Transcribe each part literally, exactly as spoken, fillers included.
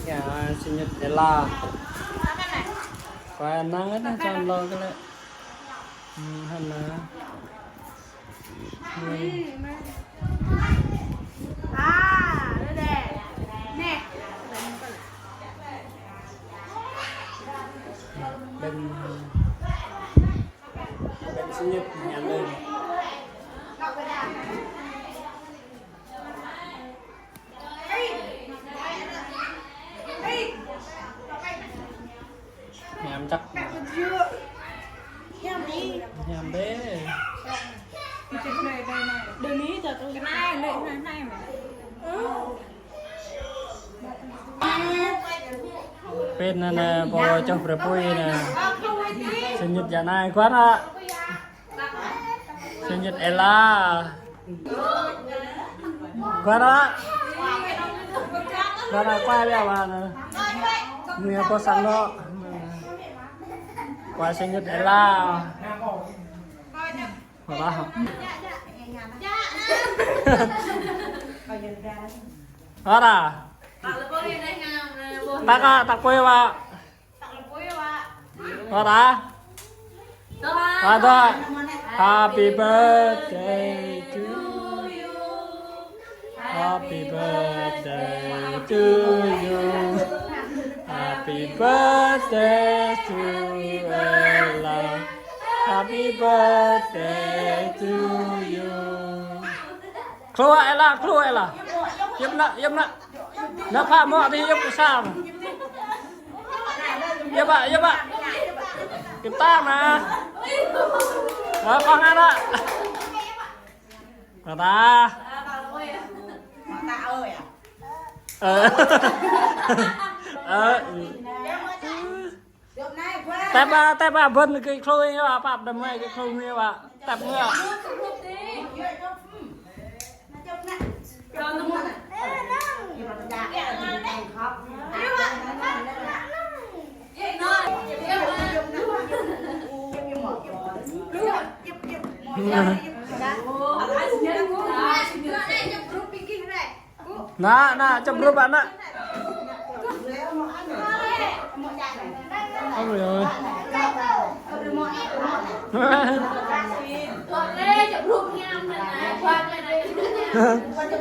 Ya, sơñŭt Ella. Kua năng anai čan lo kơ lĕ. Hmm, hơnă. Ƀing, ƀing sơñŭt ñu lơi. Hiam čăk. Hiam bê. Pên anai, anai, pô čoh brơi apui anai. Sơñŭt ya anai, kuan a. Sơñŭt Ella. Kuan a. Kuan a, kuai bia wa anai. Ñu pô sang lo. Kuai sơñŭt Ella. Hơrah. Hơrah. Tăk a, tăk apui wa. Hơrah. Hơrah. Happy birthday to you. Happy birthday to you. Happy birthday to Ella. Happy birthday to you. Klua Ella, klua Ella. Yơp nă, yơp nă. Nă pha mŏ tih yơp kơ sang. Yơp ă, yơp ă. Yơp tang nă. Ơ, păng ană. Mă ta. Ơ. Ơ. Tep a, tep a, bơ̆n kơ klui yơh, pap đam mơi kơ klui yơh, tep yơh. Nă, nă, čŏp rup ană. Ôi ơi.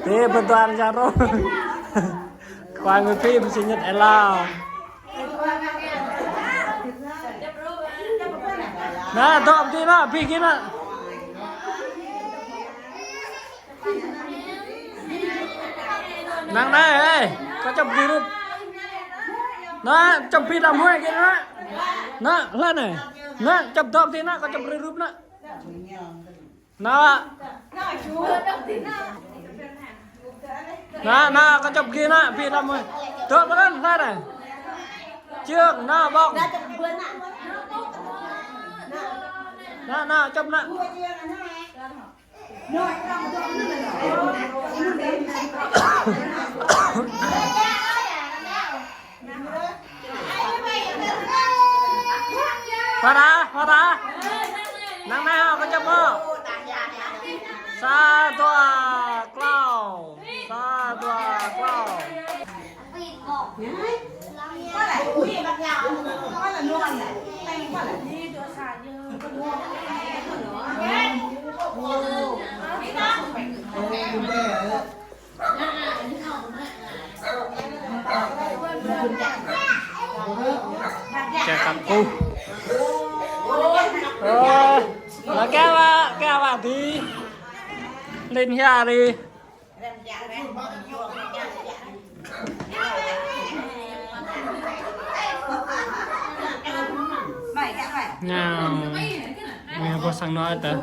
Thế bơ̆n toàn ra rồi. Quay người phim sinh nhật Ella. Nă, dŏ pơ tih nă, pih gih nă. Năng anai, ê, kâo čŏp gih rup. Nă, čŏp pih đam huai gih nă. Nă, hlơi anai. Nă, čŏp dŏ pơ tih nă, kâo čŏp gih rup nă. Nă. Nă, nă, kâo čŏp gih nă, pih đam huai. Dŏ pơ anŭn, hlơi anai. Čương, nă, ƀơ̆ng. Nă, nă, čŏp nă. Hơrah, hơrah. Năng anai hŏ, kâo čŏp hŏ. Sa, dua, klâo. Sa, dua, klâo. Čĕ kăk kuh. Ơ, lă kơ wa, kơ wa dih. Lin hia ri. Nao. Mẹ bố sang nói tớ.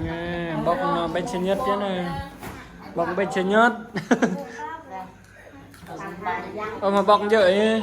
Nè, bok nô ƀĕnh sơñơt yơh nè. Bok ƀĕnh sơñơt. Ơ, mă bok djơ̆ ih.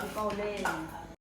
Či pô lĕ.